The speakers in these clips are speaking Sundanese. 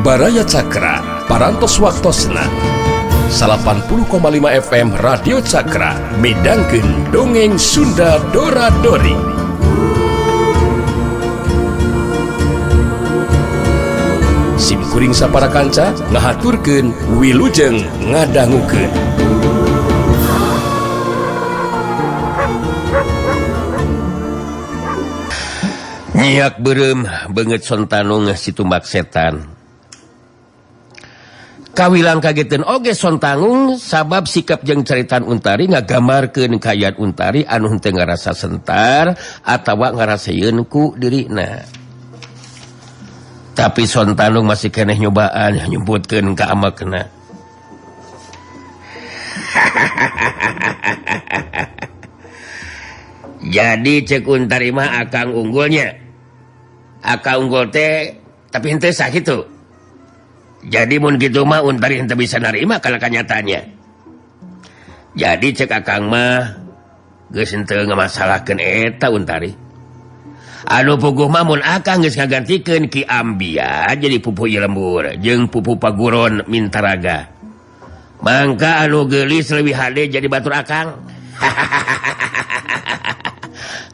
Baraya Cakra, Parantos Waktosna 80,5 FM Radio Cakra midangkeun Dongeng Sunda Dora Dori. Sim kuring sapara kanca ngahaturkeun wilujeng ngadangukeun. Nyiak beureum beungeut Sontanung si tumbak setan. Kawilang kageteun oge Sontanung sabab sikap jeung caritaan Untari ngagambarkeun kaayaan Untari anu henteu ngarasa sentar atawa ngarasaeun ku dirina. Tapi Sontanung masih keneh nyobaan nyumputkeun ka amakna. Jadi cek Untari mah akang unggulnya. Akang unggul teh tapi henteu sah kitu. Jadi mun kitu mah Untari henteu bisa narima kana kanyataannya. Jadi cek akang mah geus henteu ngamasalahkeun eta Untari. Anu puguh mah mun akang geus ngagantikeun Ki Ambia jadi pupuh ieu lembur jeung pupuh paguron Mintaraga. Mangka anu geulis leuwih hade jadi batur akang.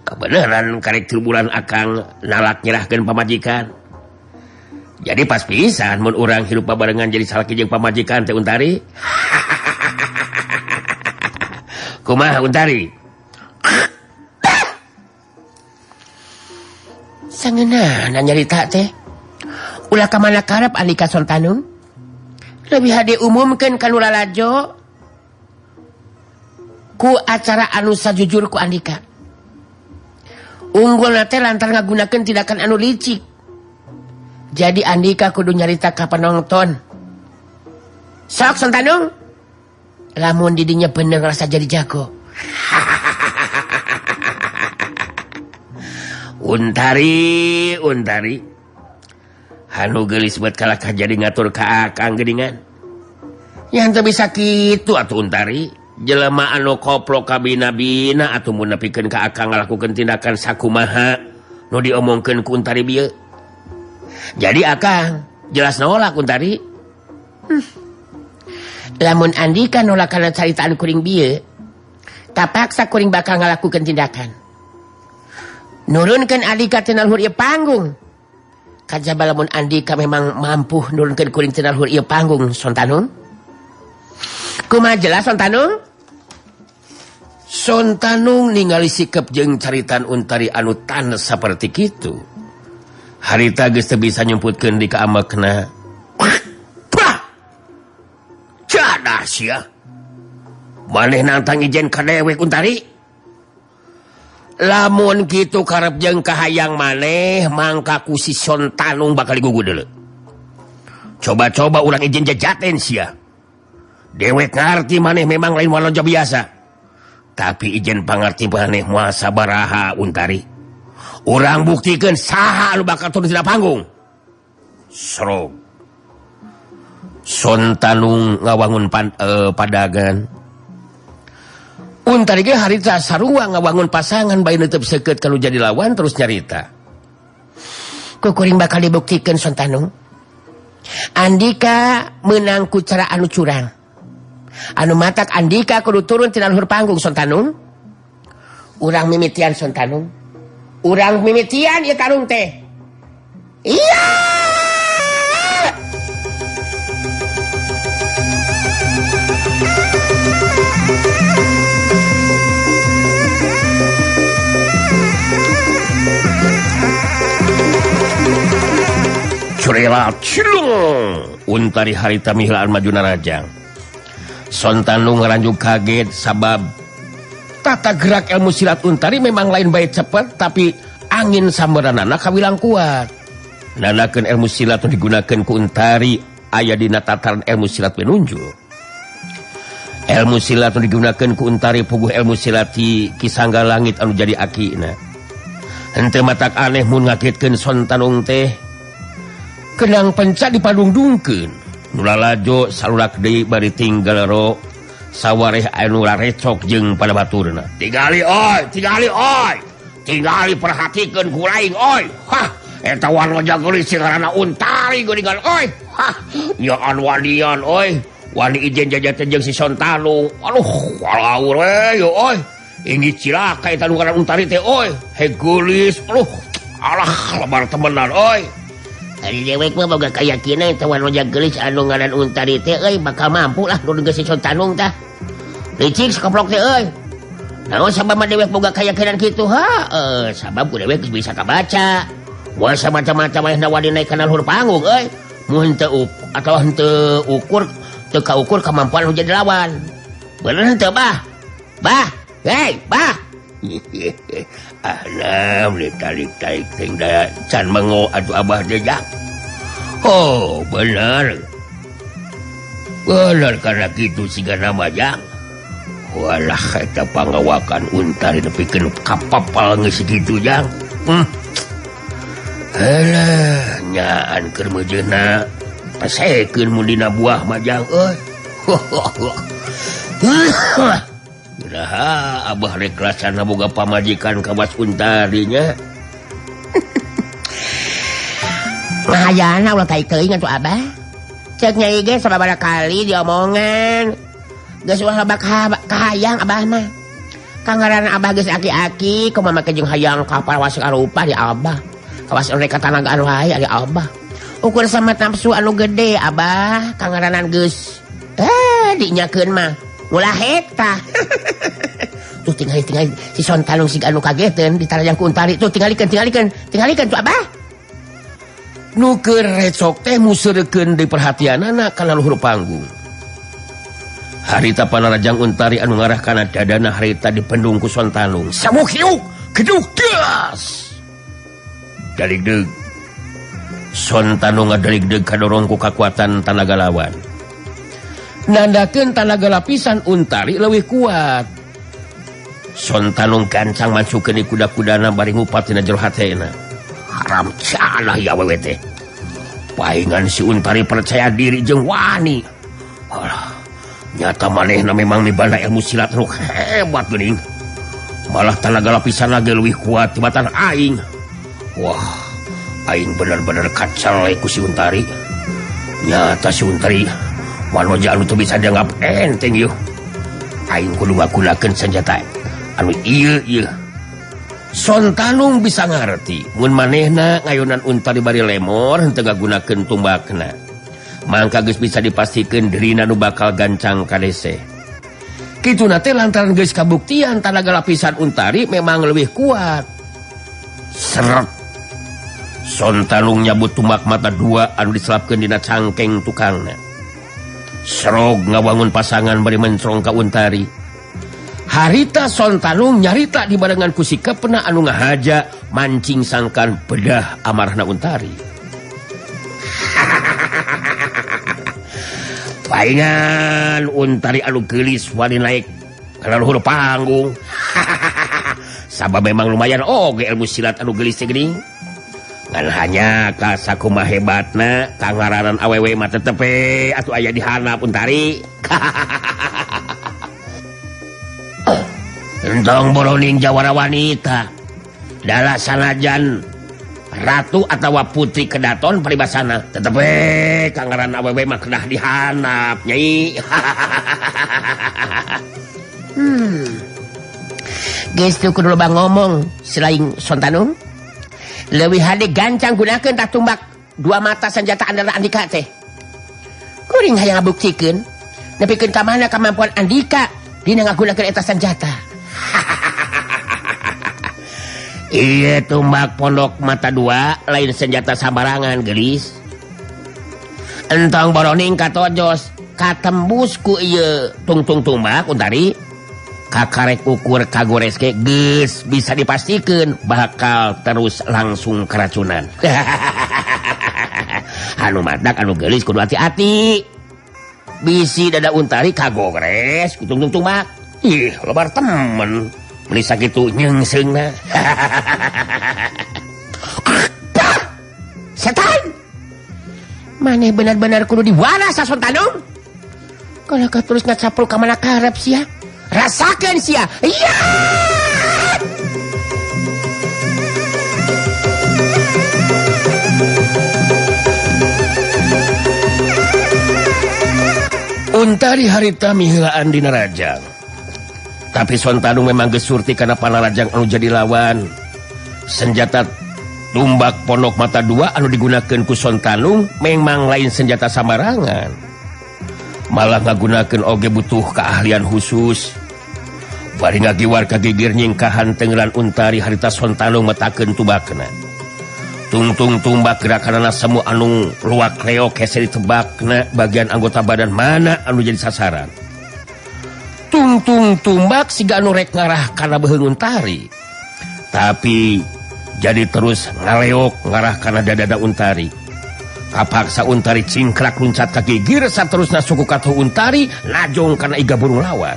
Kebenaran karek 3 bulan akang nalak nyerahkeun pamajikan. Jadi pas pisan mun urang hirup babarengan jadi salaki jeung pamajikan teh Untari. Kumaha Untari? Sangeunahna nyarita teh. Ulah ka mana karep Andika Sontanung? Leuwih hade umumkeun ka nu lalajo ku acara anu sajujur ku Andika. Unggulna teh lantaran ngagunakeun tindakan anu licik. Jadi Andika kudu nyarita ka penonton. Sok Sontanung. Lamun didinya bener ngerasa jadi jago. Untari, Untari. Anu geulis buat kalakah jadi ngatur ka akang geuningan. Yang teu bisa kitu atuh Untari. Jelema anu koplok kabina-bina atuh mun nepikeun ka akang ngalakukeun tindakan sakumaha nu diomongkeun ku Untari bieu. Jadi akang jelas nolak Untari. Lamun Andika nolak kana caritaan kuring bieu, tapaksa kuring bakal ngalakukeun tindakan. Nurunkeun Andika tina luhur ieu panggung. Kajaba lamun Andika memang mampu nurunkeun kuring tina luhur ieu panggung, Sontanung. Kumaha jelas Sontanung? Sontanung ningali sikap jeung caritaan Untari anu tanes saperti kitu. Harita geus teu bisa nyumputkeun di ka amakna. Jadah sia. Maneh nantang ijen ka dewek Untari. Lamun kitu karep jeung kahayang maneh mangka ku si Sontanung bakal digugu deuleu. Coba-coba urang ijen jajaten sia. Dewek ngarti maneh memang lain waloja biasa. Tapi ijen pangarti maneh moal sabaraha Untari. Urang buktikeun saha anu bakal turun tina panggung. Serog. Sontanung ngawangun padagan. Untari ge harita sarua ngawangun pasangan bae neuteub seukeut kalau jadi lawan terus nyarita. Ku kuring bakal dibuktikeun Sontanung. Andika meunang ku cara anu curang. Anu matak Andika kudu turun tina luhur panggung Sontanung. Urang mimitian Sontanung. Urang mimitian ieu tarung teh. Iya! Curela cilung. Untari harita mihilaan maju narajang. Sontanung ngaranjuk kaget sabab tata gerak ilmu silat Untari memang lain bae cepet tapi angin sambaranana kawilang kuat. Nanakeun ilmu silat nu digunakeun ku Untari aya dina tataran ilmu silat penunjuk. Ilmu silat nu digunakeun ku Untari puguh ilmu silat ti Ki Sangga Langit anu jadi akina. Henteu matak aneh mun ngagetkeun Sontanung teh. Kendang penca dipadungdungkeun. Nu lalajo salurak deui bari tinggal ro sawareh anu larecok jeung pada baturna. Tingali oi, tingali oi. Tingali perhatikeun ku aing oi. Hah, Eta wanoja geulis ngaranna Untari geuningan euy. Hah, nyaan wanian euy. Wani ijen jajan jeung si Sontanung. Aduh, walaur we yo euy. Ini cilaka eta nu ngaran Untari teh euy. He geulis, aduh. Alah, lebar temenan euy. Ari dewek mah boga kayakinan eta wanoja geulis anu ngaran Untari teh euy bakal mampu lah nu geus si Sontanung tah. Licik sakoplok teh euy. Naon sabab mah dewek boga kayakinan kitu ha? Sabab ku dewek geus bisa kabaca. Moal samacam-macam aya wani naik kana luhur panggung euy. Mun teu atawa henteu ukur teu kaukur kemampuan nu jadi lawan. Bener henteu bah? Bah, hei, bah. Alam ditarik-tarik teh da can mengo atuh abah teh jang. Oh, bener. Bener karena kitu siga nama jang. Walah eta pangawakan Untari nepikeun kapapal geus kitu jang. Alah, nyaan keur meujeuhna pasekeun mun dina buah mah jang euy. Nah, abah rek rasana boga pamajikan kawas Untari nya. Ngahayana ulah tai teuing atuh abah. Ceuk nyai ge sababaraha kali diomongan. Geus ulah loba kahayang abah mah. Kangaran abah geus aki-aki kumaha make jeung hayang ka parawas karupa di abah. Kawas rek katanagaan wae ari abah. Ukur sama nafsu anu gede abah kangaranan geus dinyakeun mah. Ulah eta. Tuh tingali-tingali si Sontanung sig anu kageteun ditarajang ku Untari. Tuh tingalikeun tingalikeun tingalikeun tuh abah. Nu keur recok teh museurekeun deui perhatianana kana luhur panggung. Harita panarajang Untari anu ngarah kana dadana harita dipendung ku Sontanung. Samuh hiuk geduk gas. Daligdeug. Sontanung ngadeligdeug kadorong ku kakuatan tanaga lawan. Nandakeun tanaga lapisan Untari leuwih kuat. Sontanung gancang masukeun di kuda-kudana bari ngupat dina jero hatena. Haram calah ya awewe teh. Paingan si Untari percaya diri jeung wani. Alah, nyata manehna memang mibanda ilmu silat nu hebat geuning. Malah tanaga lapisan lagi leuwih kuat tibatan aing. Wah, aing bener-bener kacale ku si Untari. Nyata si Untari wanoja anu teu bisa dianggap enteng yeuh. Aing kudu ngagunakeun senjata anu ieu ieu. Sontanung bisa ngarti mun manehna ngayonan Untari bari lemor henteu ngagunakeun tumbakna. Mangka geus bisa dipastikeun dirina nu bakal gancang kadese. Kituna teh lantaran geus kabuktian tanaga lapisan Untari memang leuwih kuat. Seret. Sontanung nyabut tumbak mata dua anu diselapkeun dina cangkeng tukangna. Serog ngawangun pasangan bari mencrong ka Untari. Harita Sontanung nyarita dibarengan ku sikepna anu ngahaja mancing sangkan bedah amarahna Untari. Paingan Untari anu geulis wani naik ka luhur panggung. Sabab memang lumayan oge ilmu silat anu geulis teh geuning. Ngan hanya ka sakumaha hebatna kangaranan awewe mah tetep we atuh aya di handap Untari. Entong boroning jawara wanita. Dala sanajan ratu atawa putri kedaton paribasana tetep we kangaran awewe mah kedah dihandap nyai. Geus teu kudu loba ngomong selain Sontanung. Leuwih hade gancang gunakeun tah tumbak dua mata senjata andalan Andika teh. Kuring hayang ngabuktikeun nepikeun ka mana kemampuan Andika dina ngagunakeun eta senjata. Ieu tumbak pondok mata dua lain senjata sambarangan geulis. Entong boroning katojos katembus ku ieu tungtung tumbak Untari. Kakarek ukur kagores ge geus bisa dipastikeun bakal terus langsung keracunan. Anu madak anu geulis kudu hati-hati. Bisi dada Untari kagores ku tungtung tumbak. Ih, lebar temen. Meuni sakitu nyeungseungna. Setan! Maneh benar-benar kudu diwaras Sontanung. Kalau kau terus ngacapruk ka mana karep sia. Rasakan sia. Iya! Untari harita miheulaan dina rajang. Tapi Sontanung memang geus surti kana panarajang anu jadi lawan. Senjata tumbak pondok mata dua anu digunakeun ku Sontanung memang lain senjata samarangan. Malah ngagunakeun oge butuh keahlian khusus. Bari ngagiwar ka gigir nyingkahan tenggelan Untari harita Sontanung metakeun tumbakna. Tungtung tumbak gerakanana semu anu luak leok hese ditebakna bagian anggota badan mana anu jadi sasaran. Tungtung tumbak siga anu rek ngarah kana beuheung Untari. Tapi jadi terus ngaleok ngarah kana dada Untari. Kapaksa Untari cingkrak luncat ka gigir saterusna suku katuhu Untari najong kana iga burung lawan.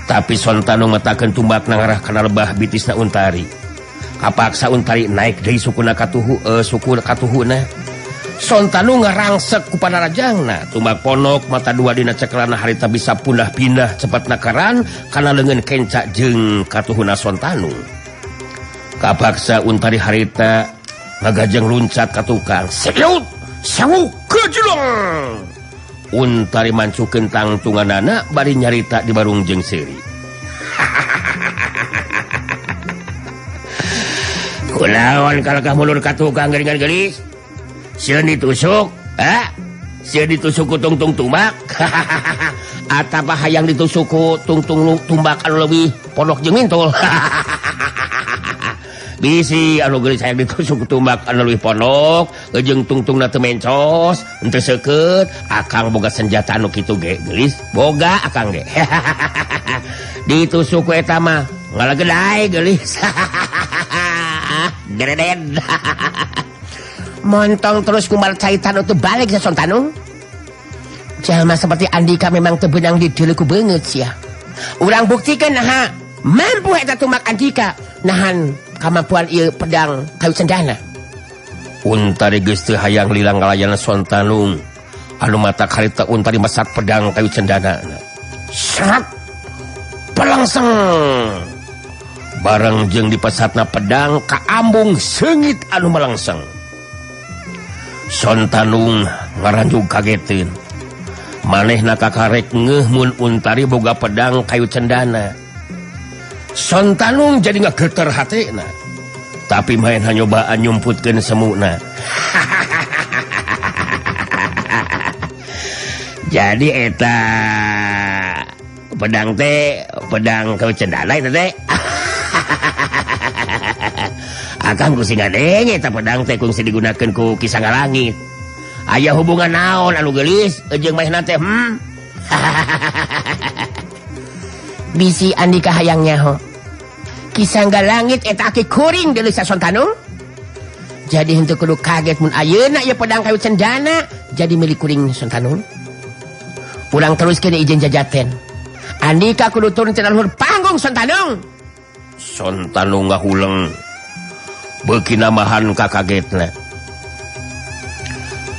Tapi Sontanung metakeun tumbakna ngarah kana lebah bitisna Untari. Kapaksa Untari naik deui sukuna katuhu suku katuhuna. Sontanung ngarangsek ku panarajangna. Tumbak ponok mata dua dina cekelana harita bisa pundah-pindah cepat nakaran kana leungeun kenca jeung katuhuna Sontanung. Kapaksa Untari harita ngagajeng luncat ka tukang. Siut sewu kejlong. Untari mancukeun tangtunganana bari nyarita di barung jeung seuri. Kunaon kalakah mundur ka tukang geuningan geulis? Sieun ditusuk, ha? Sieun ditusuk ku tungtung tumbak. Atapa hayang ditusuk ku tungtung tumbak anu leuwih pondok jeung mintul. Bisi anu geulis hayang ditusuk ku tumbak anu leuwih pondok jeung tungtungna teu mencos, henteu seukeut, akang boga senjata anu kitu ge geulis, boga akang ge. Ditusuk ku eta mah ngalageday geulis. Gereden. Montong terus kumar caitan untuk balik ke Sontanung. Jalma seperti Andika memang tebenang di deleku banget sia. Urang buktikan nah mampu eta tumbak Andika nahan kemampuan ieu pedang kayu cendana. Untari geus teu hayang lila ngalayan Sontanung. Anu mata karita Untari mesat pedang kayu cendana. Serat pelangseng. Bareng jeung dipesatna pedang kaambung seungit anu melengseng. Sontanung ngaranjug kageteun. Manehna kakarek ngeuh mun Untari boga pedang kayu cendana. Sontanung jadi ngageter hatena. Tapi main nyobaan nyumputkeun semuna. Jadi eta pedang teh pedang kayu cendana eta teh. Akang ku sing ngadenge eta pedang teh kungsi digunakeun ku Ki Sangga Langit. Aya hubungan naon anu geulis jeung manehna teh? Bisi Andika hayang nyaho. Ki Sangga Langit eta aki kuring deuleu sa Sontanung. Jadi henteu kudu kaget mun ayeuna ieu pedang kayu cendana jadi milik kuring Sontanung. Urang teruskeun ijen jajaten. Andika kudu turun cenah luhur panggung Sontanung. Sontanung ngahuleng. Beuki namahan kakagetna.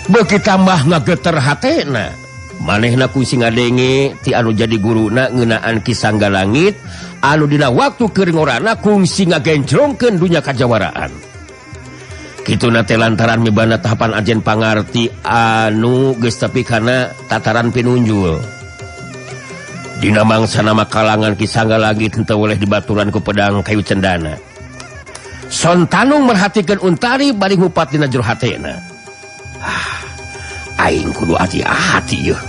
Beuki tambah ngageter hatena. Manehna ku sing ngadenge ti anu jadi guruna ngeunaan Ki Sangga Langit anu dina waktu keur ngorana kungsi ngagenjrongkeun dunya kajawaraan. Kituna teh lantaran mibanda tahapan ajen pangarti anu geus tepi kana tataran pinunjul. Dina mangsa nama kalangan Ki Sangga Langit henteu weleh dibaturan ku pedang kayu cendana. Sontanung merhatikeun Untari bari ngupat dina jero hatena. Aing kudu hati-hati yeuh.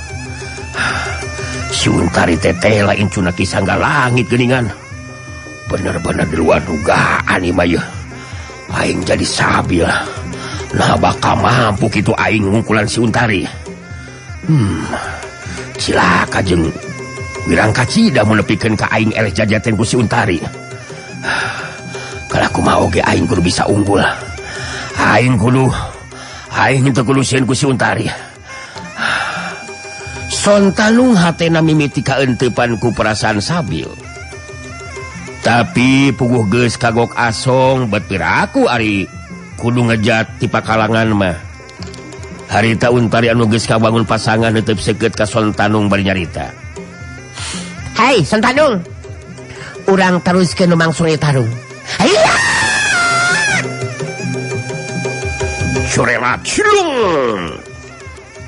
Si Untari teh lain cuna Ki Sangga Langit geuningan. Bener-bener di luar dugaan ieu mah yeuh. Aing jadi sabil. Nah bakal mampu kitu aing ngungkulan si Untari. Cilaka jeung Wirang Kacida mun nepikeun ka aing eleh jajaten ku si Untari. Kalau aku mau ge aing kudu bisa unggul. Aing teu kudu sieun ku si Untari. Sontanung hatena mimiti kaenteupan ku perasaan sabil. Tapi puguh geus kagok asong bet piraku ari kudu ngejat ti pakalangan mah. Harita Untari anu geus kabangun pasangan teu seukeut ka Sontanung bari nyarita. Hai Sontanung, urang teruskeun nu mangsung tarung. Hayya! Corelat cilung.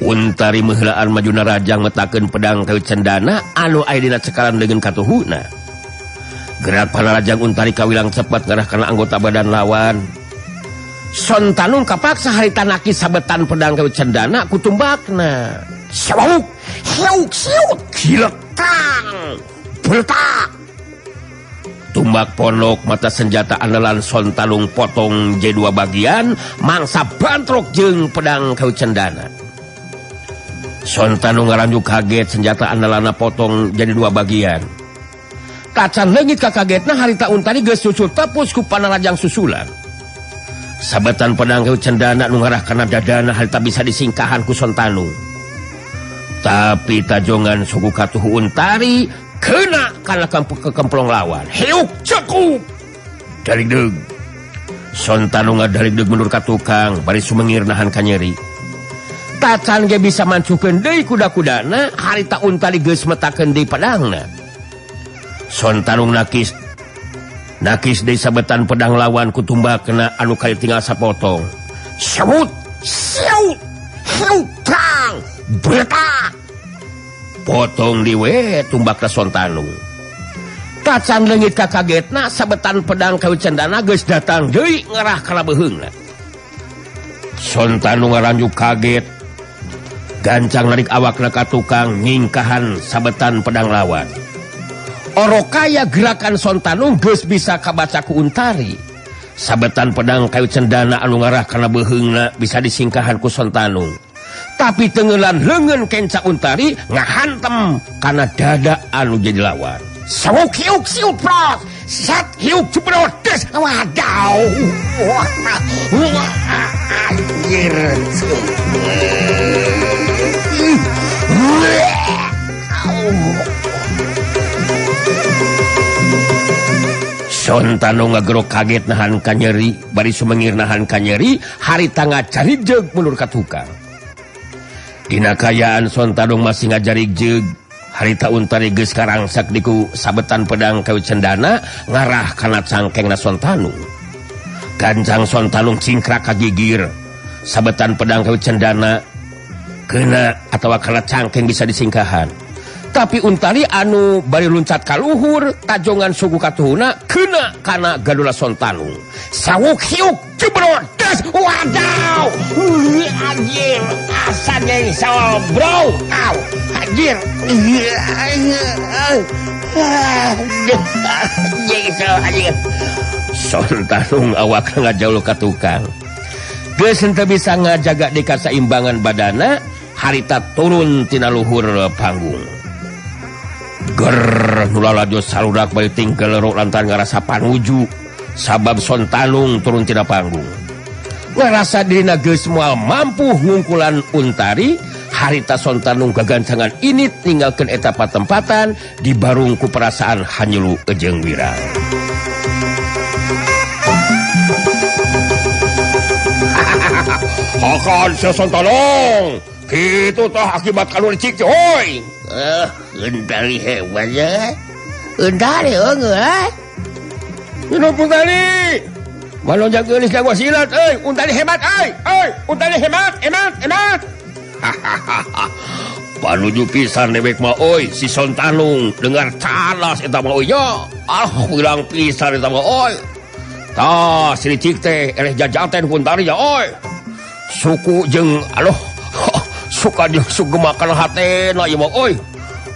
Untari meuheulaan maju narajang metakeun pedang kayu cendana anu aya dina cekalan leungeun katuhuna. Gerak panarajang Untari kawilang cepat ngarah kana anggota badan lawan. Sontanung kapaksa harita naki sabetan pedang kayu cendana ku tumbakna. Siuk, siuk, siuk, kiletang, beletak. Tumbak pondok mata senjata andalan Sontanung potong J2 bagian mangsa bantrok jeung pedang kayu cendana. Sontanung ngaranjuk kaget senjata andalana potong jadi dua bagian. Kacan leungit kakagetna harita Untari geus susul tepus ku panarajang susulan. Sabetan pedang kayu cendana nu ngarah kana dadana harita bisa disingkahan ku Sontanung. Tapi tajongan suku katuhu Untari kena kana kekemplong lawan. Hiuk cekup. Darigdeug. Sontanung ngadarigdeug mundur ka tukang bari sumengir nahan kanyeri. Tacan ge bisa mancukeun deui kuda-kudana harita Untari geus metakeun deui pedangna. Sontanung nakis nakis deui sabetan pedang lawan ku tumbakna anu kali tinggal sapotong. Siut, siut, hiuk tang, beletak. Potong diwe tumbakna Sontanung. Tacan leungit kakagetna sabetan pedang kayu cendana geus datang deui ngarah kana beuheungna. Sontanung ngaranjuk kaget. Gancang narik awakna ka tukang nyingkahan sabetan pedang lawan. Orokaya gerakan Sontanung geus bisa kabaca ku Untari. Sabetan pedang kayu cendana anu ngarah kana beuheungna bisa disingkahan ku Sontanung. Tapi tenggelan leungeun kenca Untari ngahantem kana dada anu jadi lawan. Sawuk hiuk siuk pros, sat hiuk jebrot des wadaw. Wah, anjir. Sontanung ngagerok kaget nahan kanyeri, bari sumengir nahan kanyeri, harita ngacarijeg mundur ka tukang. Dina kayaan Sontanung masih ngajarijeg, harita Untari geus karangsak diku sabetan pedang kayu cendana ngarah kana cangkengna Sontanung. Gancang Sontanung cingkrak ka gigir, sabetan pedang kayu cendana kena atawa kana cangkeng bisa disingkahan. Tapi Untari anu bari luncat ka luhur, tajongan suku katuhuna kena kana gadula Sontanung. Sawuk hiuk jebrot des wadaw. Anjir, asa nyai sawal bro. Au, anjir. Anjir, anjir. Sontanung awak ngajauh ka tukang. Geus henteu bisa ngajaga di kasaimbangan badana, harita turun tina luhur panggung. Ger nu lalajo saludak bari tinggal lerok lantaran ngarasa panuju sabab Sontanung turun tina panggung. Ngarasa dirina geus moal mampu ngungkulan Untari, harita Sontanung gagancangan ini ninggalkeun eta patempatan dibarung ku perasaan hanyelu jeung wirang. Hakan sia Sontanung, kitu tah akibat kanu licik teh hoi. Untari hebat ya. Untari eueuh eh. Hidup Untari. Manojak geulis jago silat euy, Untari hebat euy, euy, Untari hebat, hebat, hebat. Panuju pisan dewek mah euy, si Sontanung dengar canas eta mah euy nya. Ah, bilang pisan eta mah euy. Tah, si licik teh eleh jajaten ku Untari ya euy. Suku jeung aduh suka jeung sugemakan hatena ieu mah euy.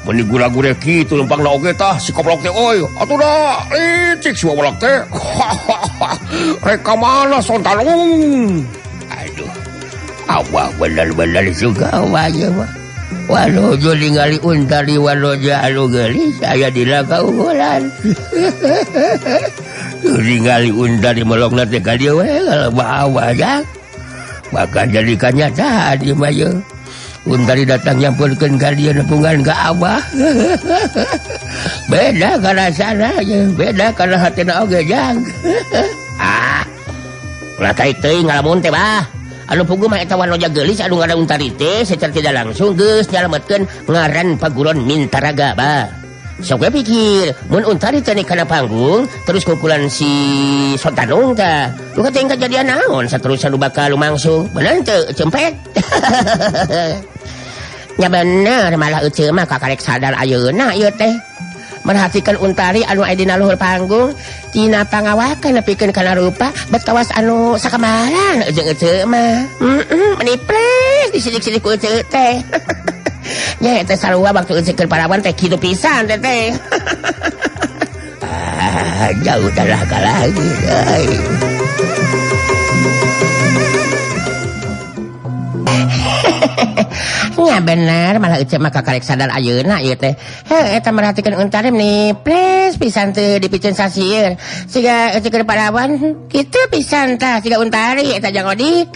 Meni gura-gure kitu lempangna oge tah si koplok teh euy. Atuh da licik si wabalak teh. Rek ka mana Sontanung? Aduh. Awak bener-bener juga awaknya mah. Waduh, ningali Untari wanoja anu geulis aya dina kaunggulan. Ningali Untari melongna teh ka dieu we kalebah awak jang. Bakal jadi kanyataan ieu mah ye. Untari datang nyampeurkeun ka dieu nepungan ka abah. Beda karasana ye, beda kana hatina oge jang. Ah. Ulah tarik teuing ngalamun teh bah. Anu puguh mah eta wanoja geulis anu ngaran Untari teh secara tidak langsung geus nyalametkeun ngaran paguron Mintaraga bah. Sok we pikir, mun Untari teh kana panggung terus kukulan si Sontanung tah. Lu teh kejadian naon saterusna nu bakal lumangsung. Bener teu cempet? Nya bener malah ece mah kakarek sadar ayeuna ieu teh. Merhatikan Untari anu aya dina luhur panggung tina pangawakan nepikeun kana rupa betawas anu sakamaran jeung ece mah. Heeh, menipres disidik-sidik ku ece teh. Nya eta sarua waktu ece keur parawan teh kitu pisan teh teh. Ah, jauh dah lagi. Nya bener malah ece mah kakarek sadar ayeuna ieu teh. Heuh eta merhatikan Untari meni pres pisan teu dipiceun sasieun. Siga ece keur parawan kitu pisan tah siga Untari eta Jang Odik.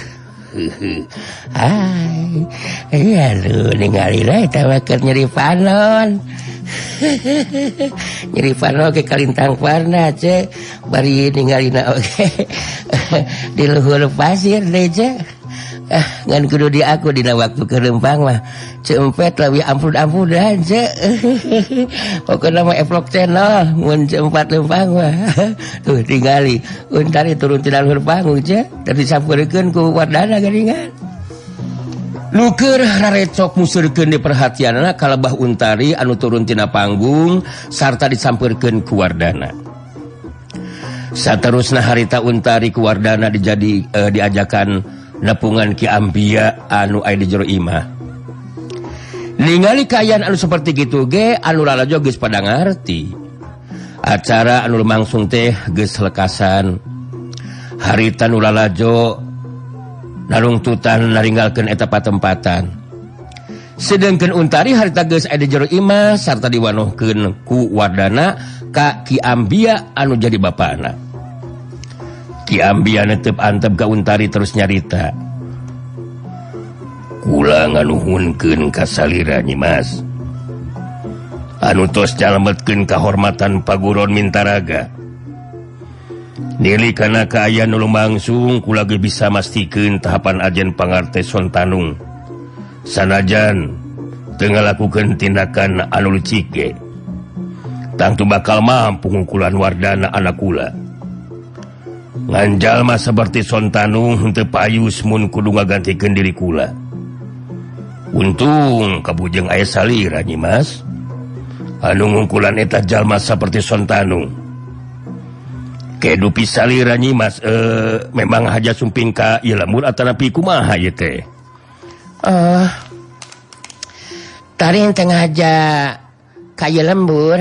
Hai, iya lu ningali lah eta mah keur nyeri panon. Nyeri panon ke kalintang warna ce bari ningalina oge di luhur pasir deui ce. Ah, ngan kudu di aku dina waktu kerempang mah cempet leuwih ampun-ampunan ce. Pokona mah Evlog channel mun cempat lempang mah. Tuh tingali Untari turun tina luhur panggung ce teu disampeurkeun ku Wardana geuningan. Nu keur rarecok museurkeun di perhatianna kalebah Untari anu turun tina panggung sarta disampeurkeun ku Wardana. Saterusna harita Untari ku Wardana dijadi diajakan nepungan Ki Ambia anu aya di jero imah. Ningali kaayaan anu seperti kitu ge anu lalajo geus pada ngarti. Acara anu lumangsung teh geus lekasan. Harita nu lalajo narungtutan naringgalkeun eta patempatan. Sedengkeun Untari harita geus aya di jero imah sarta diwanohkeun ku Wardana ka Ki Ambia anu jadi bapana. Ki Ambia netep antep ka Untari terus nyarita. Kula nganuhunkeun ka salira Nyi Mas. Anu tos nyalametkeun kahormatan paguron Mintaraga. Nili kana kaayaan nu lumangsung kula ge bisa mastikeun tahapan ajen pangarte Sontanung. Sanajan teu ngalakukeun tindakan anu licik ge. Tangtu bakal mampu ngungkulan Wardana anak kula. Nganjalma seperti Sontanung henteu payus mun kudu ngagantikeun diri kula. Untung kabujeng aya salira Nyi Mas. Anu ngungkulan eta jalma seperti Sontanung. Kedupi salira Nyi Mas memang haja sumping ka ieu lembur atanapi kumaha ieu teh. Tari teh ngaja ka ieu lembur.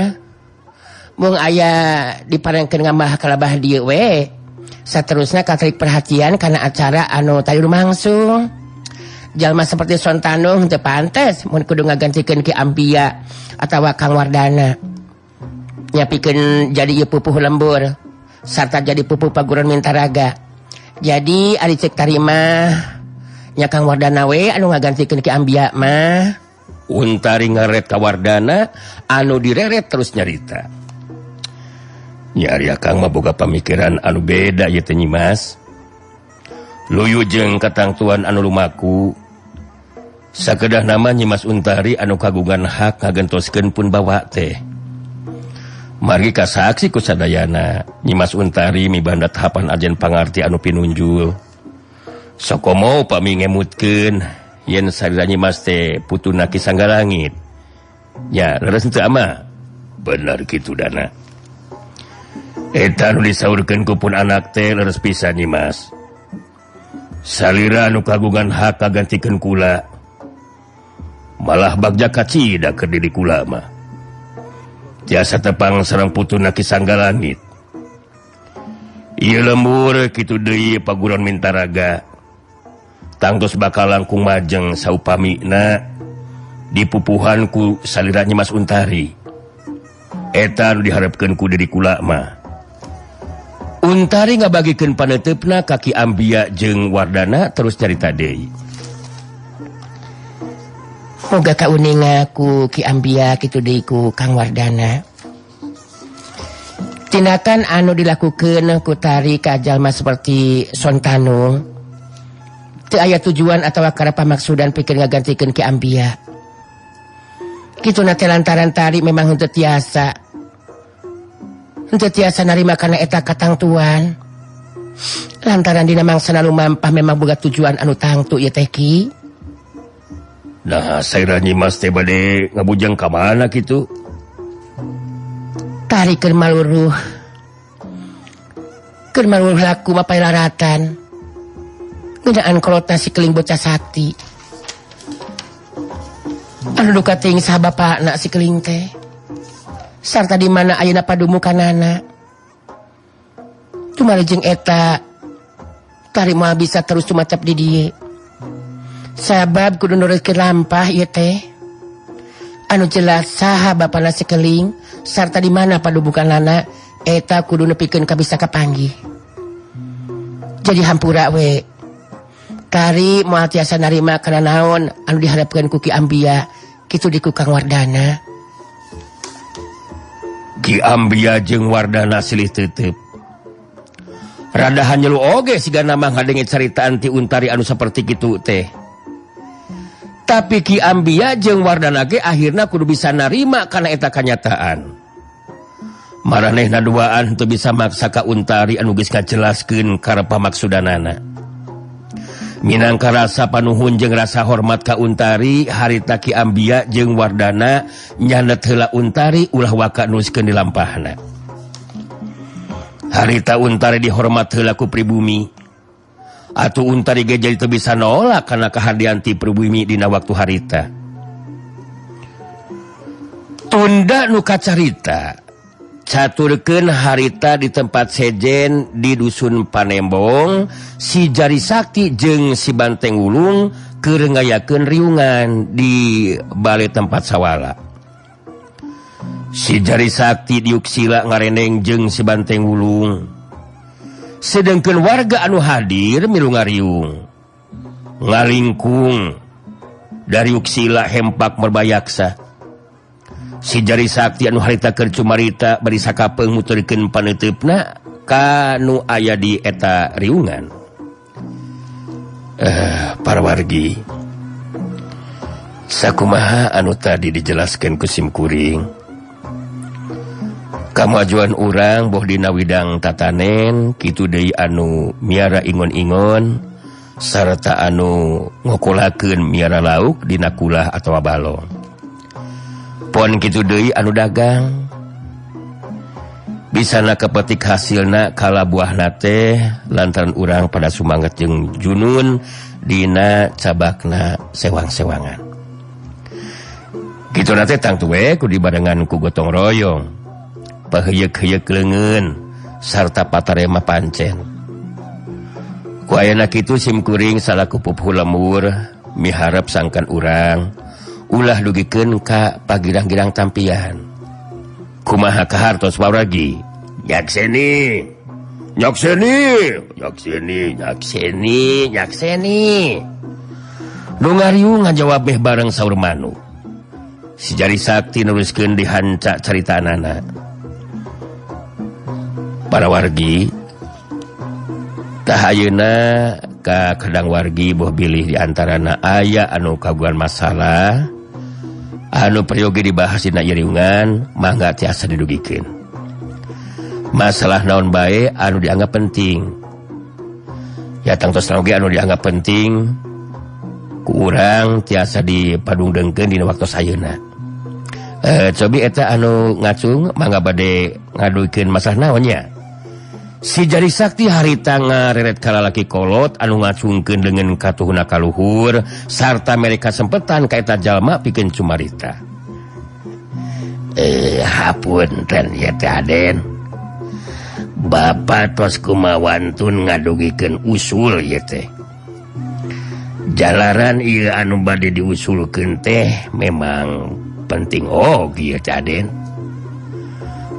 Mung aya diparengkeun ngambah kalabah dieu we. Saterusna katarik perhatian karena acara anu tadi lumangsung. Jalma seperti Sontanung teu pantes mun kudu ngagantikeun Ki Ambia atawa Kang Wardana. Nyapikeun jadi ieu pupuh lembur sarta jadi pupuh paguron Mintaraga. Jadi ari ceuk tarima nya Kang Wardana we anu ngagantikeun Ki Ambia mah. Untari ngaret ka Wardana anu direret terus nyarita. Nyari akang mah boga pamikiran anu beda ieu teh Nyi Mas. Luyu jeung katangtuan anu lumaku. Sakedah nama Nyi Mas Untari anu kagungan hak ngagentoskeun pun bawa teh. Margi kasaksi ku sadayana Nyi Mas Untari mibanda tahapan ajen pangarti anu pinunjul. Sokomo pami ngemutkeun yen sarira Nyi Mas teh putuna Ki Sanggalangit. Nya leres teu ama? Bener kitu dana. Eta nu disaurkeun ku pun anak teh leres pisan Nyi Mas. Salira anu kagungan hak kagantikeun kula. Malah bagja kacida keur diri kula mah. Tiasa tepang sareng putuna Ki Sanggalangit. Ieu lembur kitu deui paguron Mintaraga. Tangtos bakal langkung majeng saupamina dipupuhan ku salira Nyi Mas Untari. Eta nu diharepkeun ku diri kula mah. Untari ngabagikeun paneuteup ka Ki Ambia jeung Wardana terus carita deui. Moga kauninga ku Ki Ambia kitu deui ku Kang Wardana. Tindakan anu dilakukeun ku Tari ka jalma seperti Sontanung teu aya tujuan atawa karep pamaksudan pikeun ngagantikeun Ki Ambia. Kitu na teh lantaran tari memang henteu tiasa. Henteu tiasa narima kana eta katangtuan. Lantaran dina mangsana lumampah memang boga tujuan anu tangtu ieu teh Ki. Nah, saira Nyimas teh bade ngabujang ka mana kitu? Tari keur maluruh. Keur maluruh laku mapay laratan. Ngeunaan kolotna si keling bocah sakti. Anu duka teuing saha bapakna si keling teh. Sarta di mana ayeuna padumukanana. Cuma jeung eta tari moal bisa terus tumacap di dieu. Sabab kudu nurutkeun lampah ieu teh. Anu jelas saha bapana si keling sarta di mana padubukanana eta kudu nepikeun ka bisa kapanggih. Jadi hampura we. Tari moal tiasa narima kana naon anu diharapkeun ku Ki Ambia kitu di ku Kang Wardana. Ki Ambia jeung Wardana silih tetep. Rada hanyelu oge sigana mah ngadenge caritaan ti Untari anu saperti kitu teh. Tapi Ki Ambia jeung Wardana ge akhirna kudu bisa narima kana eta kanyataan. Maranehna duaan teu bisa maksa ka Untari anu geus ngajelaskeun karep pamaksudanana. Minangka rasa panuhun jeung rasa hormat ka Untari, harita Ki Ambia jeung Wardana nyandet heula Untari ulah waka nuskeun dilampahna. Harita Untari dihormat heula ku pribumi. Atuh Untari ge jadi teu bisa nolak kana kahadian ti pribumi dina waktu harita. Tunda nu kacarita caturkeun harita di tempat sejen di dusun Panembong, si Jari Sakti jeung si Banteng Wulung keur ngayakeun riungan di bale tempat sawala. Si Jari Sakti diuk sila ngareneng jeung si Banteng Wulung. Sedengkeun warga anu hadir milu ngariung. Ngalingkung dariuk sila hempak merbayaksa. Si Jari Sakti anu harita keur cumarita bari sakapeung muturkeun paneuteup ka nu aya di eta riungan. Parwargi. Sakumaha anu tadi dijelaskeun ku simkuring. Kamajuan urang boh dina widang tatanen kitu deui anu miara ingon-ingon sarta anu ngokolakeun miara lauk dina kulah atawa balong. Pon kitu deui anu dagang bisana kepetik hasilna kala buahna teh lantaran urang pada sumanget jeung junun dina cabakna sewang-sewangan. Kitu na teh tangtu we kudu dibarengan ku gotong royong, paheuyeuk-heuyeuk leungeun sarta patarema pancen. Ku ayana kitu simkuring salaku pupuhu lembur miharep sangkan urang ulah dugikeun ka pagirang-girang tampian. Kumaha kahartos waragi? Nyakseni. Nyakseni, nyakseni, nyakseni, nyakseni. Nu ngariung ngajawab beh bareng saur manuk. Si Jari Sakti neruskeun dihanca caritanana. Para wargi, tah ayeuna ka kadang wargi boh bilih di antarana aya anu kagungan masalah anu peryogi dibahas dina ieu riungan mangga tiasa didugikeun. Masalah naon bae anu dianggap penting. Ya tangtos oge anu dianggap penting ku urang tiasa dipadungdengkeun dina waktu ayeuna. Cobi eta anu ngacung mangga bade ngaduikeun masalah naon nya. Si Jari Sakti harita ngareret kalalaki kolot anu ngacungkeun leungeun katuhuna kaluhur sarta mere kasempetan ka eta jalma pikeun cumarita. Hapunten ya teh Aden. Bapak tos kumawantun ngadugikeun usul ieu teh. Jalaran ieu anu bade diusulkeun teh memang penting oge ieu teh Aden.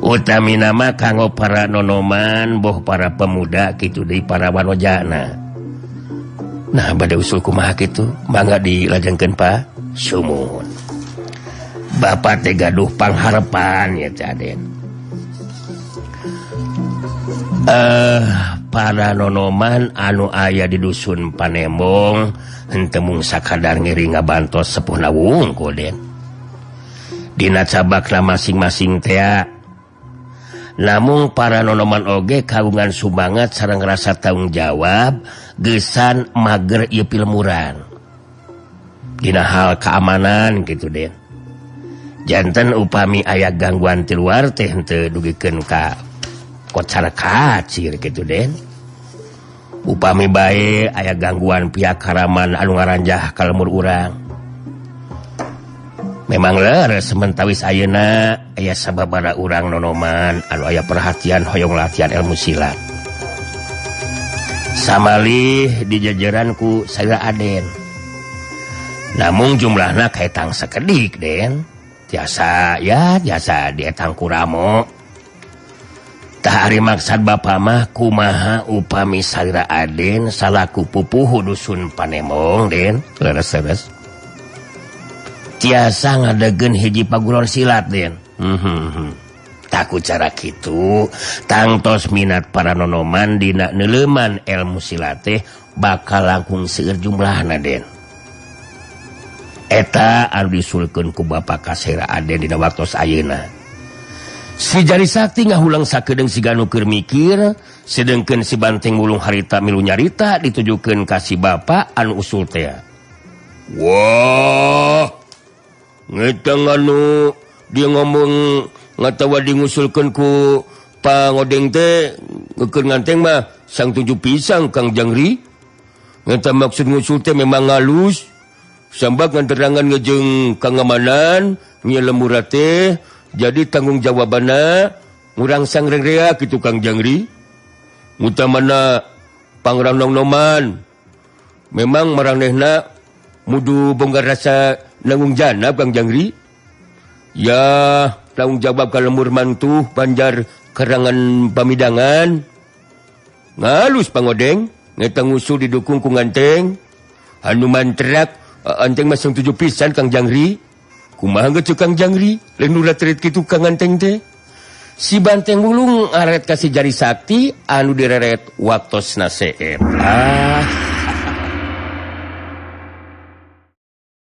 Utami nama kanggo para nonoman boh para pemuda kitu deui para warojana. Nah bade usul kumaha kitu mangga dilajengkeun Pak. Sumuhun. Bapak teh gaduh pangharepan ya teh Aden. Para nonoman anu aya di dusun Panembong henteu mung sakadar ngiring ngabantos sepuhna wungkul Den. Dina cabakna masing-masing tea. Namung para nonoman oge kagungan sumangat sareng rasa tanggung jawab gesan mager ieu pilmuran. Dina hal keamanan gitu Den. Janten upami aya gangguan ti luar teh henteu dugikeun ka kocar kacir gitu Den. Upami bae aya gangguan pihak haraman anu ngaranjah ka lembur urang. Memang leres sementawis ayeuna aya sababaraha urang nonoman anu aya perhatian hoyong latihan ilmu silat. Samalih dijajaran ku salira Aden. Namun jumlahna kaetang sakedik Den. Tiasa ya tiasa dietang ku Ramo. Tah ari maksad bapa mah kumaha upami salira Aden salaku pupuhu dusun Panemong Den. Leres-leres. Tiasa ngadegen hiji paguron silat Den. Takut cara kitu tangtos minat para nonoman dina neuleman ilmu silat teh bakal langkung seueur jumlahna Den. Eta anu disulkeun ku Bapa Kasera Aden dina waktos ayeuna. Si Jari Sakti ngahulang sakedeung siga nu keur mikir, sedengkeun si Banteng Wulung harita milu nyarita ditujukeun ka si bapa anu usul teh. Wah, ngetang anu dia ngomong ngatawa di ngusulkeun ku Pangodeng teh ngeukeun nganteng mah sang tujuh pisang Kang Jangri. Ngeta maksud ngusul teh memang halus. Sambak nganterangan ngejeng kangamanan nya lembur teh jadi tanggung jawabanna ngurang sang rengrea kitu Kang Jangri. Utamana pangranong noman. Memang maranehna mudu bonggar rasa nanggung jana Kang Jangri. Ya tanggung jawab ka lembur mantuh Banjar Karangan Pamidangan. Ngalus Pangodeng ngeta ngusul didukung ku nganteng. Anu mantrak anteng mah sang tujuh pisan Kang Jangri. Kumaha geus Kang Jangri lain nu ratret kitu Kang Nganteng teh. Si Banteng Wulung ngaret ka si Jari Sakti anu direret waktosna seep. Ah.